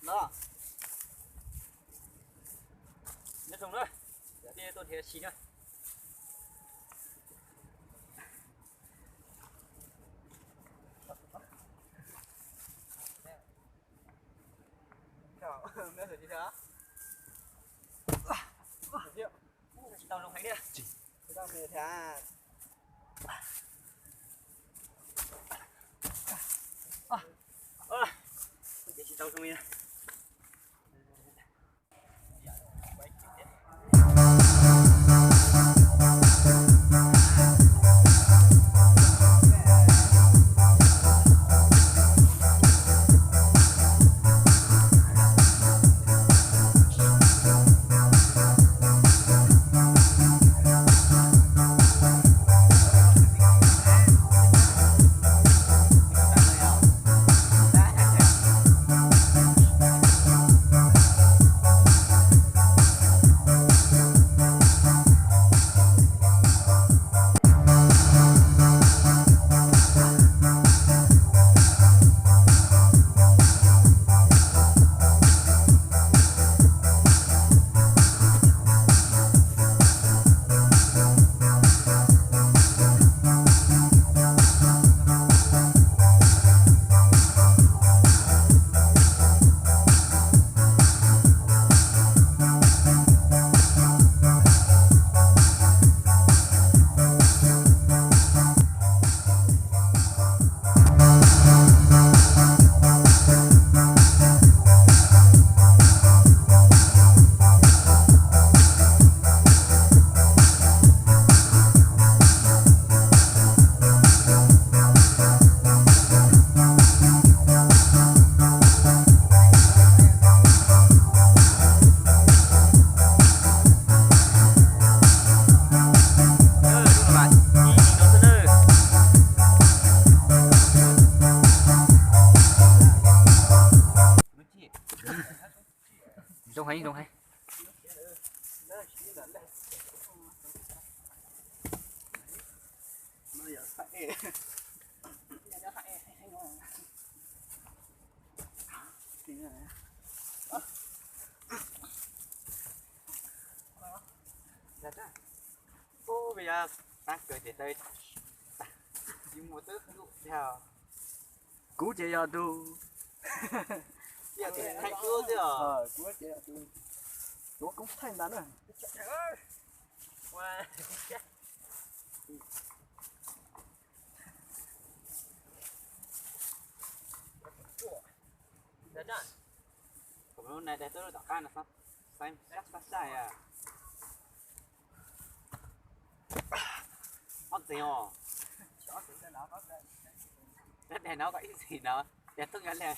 No. Nyob zoo na, tej tuaj nrhiav si na. Tsis tau zoo heev thiab. Tsis tau zoo li. Zoo heev, zoo heev. Ub, peb yog pab kawg ces tau ib muaj twb lub thiab. Kuv ces yog tus, yog tus thaij duab xwb os. Kuv ces yog tus tuav koob thaij ntag na. Kuv lub nais daig tuaj lub tom qab no, xab xab xab. Ob txeeg os. Daig no kom ib txhis no, daig tuaj nyob li.